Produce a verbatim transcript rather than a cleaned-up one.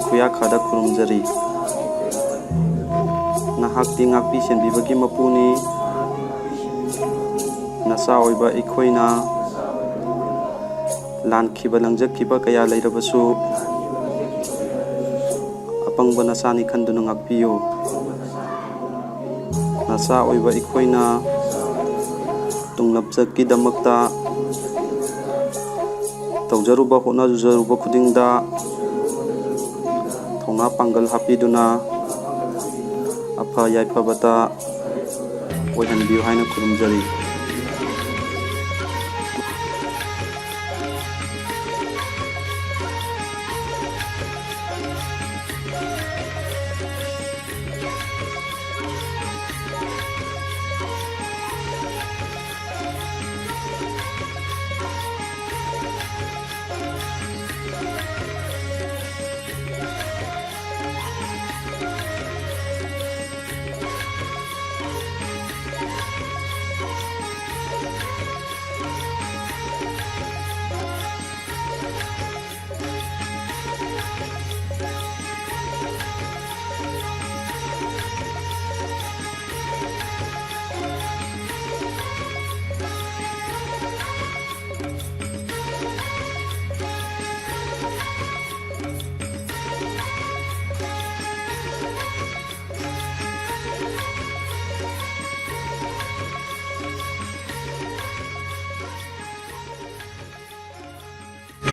ꯈꯨꯌꯥꯈꯥꯗ ꯈꯨꯔꯨꯝꯖꯔꯤ꯫ ꯅꯍꯥꯛꯇꯤ ꯉꯥꯛꯄꯤ ꯁꯦꯟꯕꯤꯕꯒꯤ ꯃꯄꯨꯅꯤ꯫ ꯅꯆꯥ ꯑꯣꯏꯕ ꯑꯩꯈꯣꯏꯅ ꯂꯥꯟꯈꯤꯕ ꯂꯪꯖꯈꯤꯕ ꯀꯌꯥ ꯂꯩꯔꯕꯁꯨ, ꯑꯄꯪꯕ ꯅꯆꯥꯅꯤ ꯈꯟꯗꯨꯅ ꯉꯥꯛꯄꯤꯌꯨ꯫ ꯅꯆꯥ ꯑꯣꯏꯕ ꯑꯩꯈꯣꯏꯅ ꯇꯨꯡꯂꯝꯆꯠꯀꯤꯗꯃꯛꯇ ꯇꯧꯖꯔꯨꯕ ꯍꯣꯠꯅꯖꯔꯨꯕ ꯈꯨꯗꯤꯡꯗ ꯊꯧꯅꯥ ꯄꯥꯡꯒꯜ ꯍꯥꯞꯄꯤꯗꯨꯅ ꯑꯐ ꯌꯥꯏꯐꯕꯇ ꯑꯣꯏꯍꯟꯕꯤꯌꯨ ꯍꯥꯏꯅ ꯈꯨꯔꯨꯝꯖꯔꯤ꯫